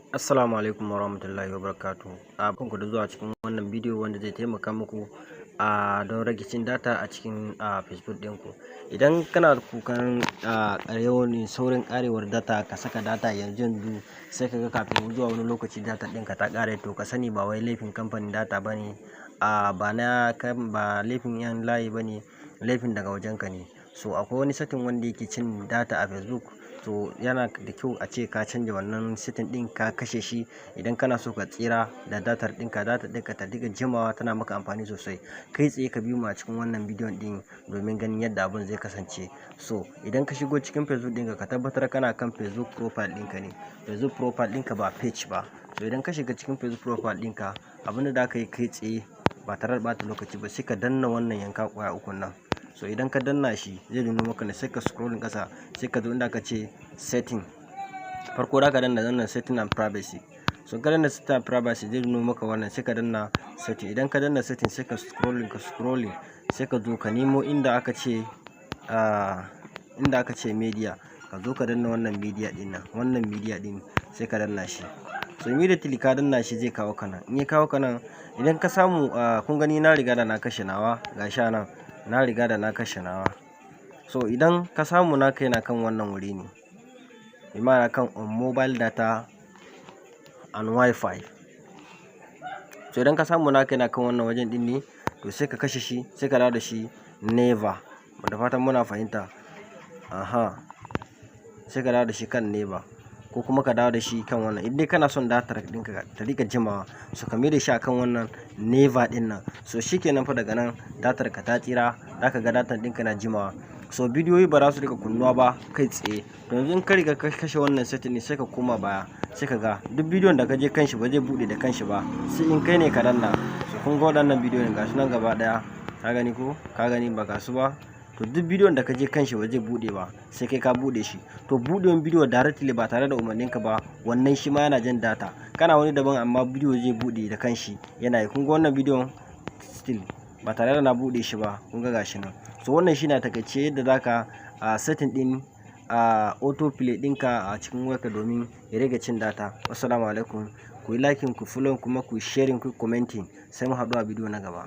Assalamu alaikum warahmatullahi wabarakatuh. A ku da zuwa cikin wannan bidiyo wanda zai taimaka muku a don rage cin data a cikin Facebook ɗinku. Idan kana kukan yawan saurin ƙarewar data, ka saka data yanzu yanzu, sai ka ga kafin zuwa wani lokaci data ɗinka ta ƙare, to ka sani ba wai laifin kamfanin data ba ne, ba na ba laifin 'yan layi ba ne, laifin daga wajenka ne. So akwai wani setting wanda yake cin data a Facebook. To, yana da kyau a ce ka canja wannan setting ɗin, ka kashe shi idan kana so ka tsira da datar ɗinka, datar ɗinka ta dinga jimawa tana maka amfani sosai. Kai tsaye ka biyo mu a cikin wannan bidiyon ɗin domin ganin yadda abun zai kasance. So idan ka shigo cikin Facebook ɗinka, ka tabbatar kana kan Facebook profile ɗinka ne. Facebook profile ɗinka, ba page ba. So idan ka shiga cikin Facebook profile ɗinka, abin da za ka yi kai tsaye ba tare da ɓata lokaci ba, sai ka danna wannan yanka ƙwaya ukun nan. So idan ka danna shi, zai nuno maka ne, sai ka scrolling ƙasa, sai ka zo inda aka ce setting. Farko za ka danna wannan setting and privacy. So in ka danna setting and privacy, zai nuno maka wannan, sai ka danna setting. Idan ka danna setting, sai ka scrolling, ka scrolling, sai ka zo ka nemo inda aka ce media. Ka zo ka danna wannan media ɗin nan, wannan media ɗin, sai ka danna shi. So immediately ka danna shi, zai kawo ka nan. In ya kawo ka nan, idan ka samu, kun gani, na riga da na kashe nawa, ga shi nan, na riga da na kashe nawa. So idan ka samu naka yana kan wannan wuri ne, bi ma'ana kan on mobile data and wifi. So idan ka samu naka yana kan wannan wajen ɗin ne, to sai ka kashe shi, sai ka dawo da shi never. Da fatan muna fahimta. Aha. Sai ka dawo da shi kan never ko kuma ka dawo da shi kan wannan. In dai kana son datar ɗinka ta riƙa jimawa, so ka mai da shi akan wannan never ɗin nan. So shikenan fa, daga nan datar ka ta tsira, zaka ga datar ɗinka na jimawa. So bidiyoyi ba za su riƙa kunnuwa ba kai tsaye. To yanzu in ka riga ka kashe wannan setting ne, sai ka koma baya, sai ka ga duk bidiyon da ka je kanshi ba zai buɗe da kanshi ba, sai in kai ne ka danna. So kun ga waɗannan bidiyon, ga su nan gaba ɗaya, ka gani ko? Ka gani ba ga su ba? To duk bidiyon da ka je kanshi ba zai buɗe ba sai kai ka buɗe shi. To buɗewan bidiyo directly ba tare da umarninka ba, wannan shi ma yana jan data. Kana wani daban amma bidiyo zai buɗe da kanshi yana yi. Kun ga wannan bidiyon, still ba tare da na buɗe shi ba, kun ga gashi nan. So wannan shine a takaice yadda zaka a setting ɗin autoplay ɗinka a cikin wayarka domin ya rage cin data. Assalamu alaikum. Ku yi liking, ku follow, kuma ku sharing, ku commenting. Sai mu haɗu a bidiyo na gaba.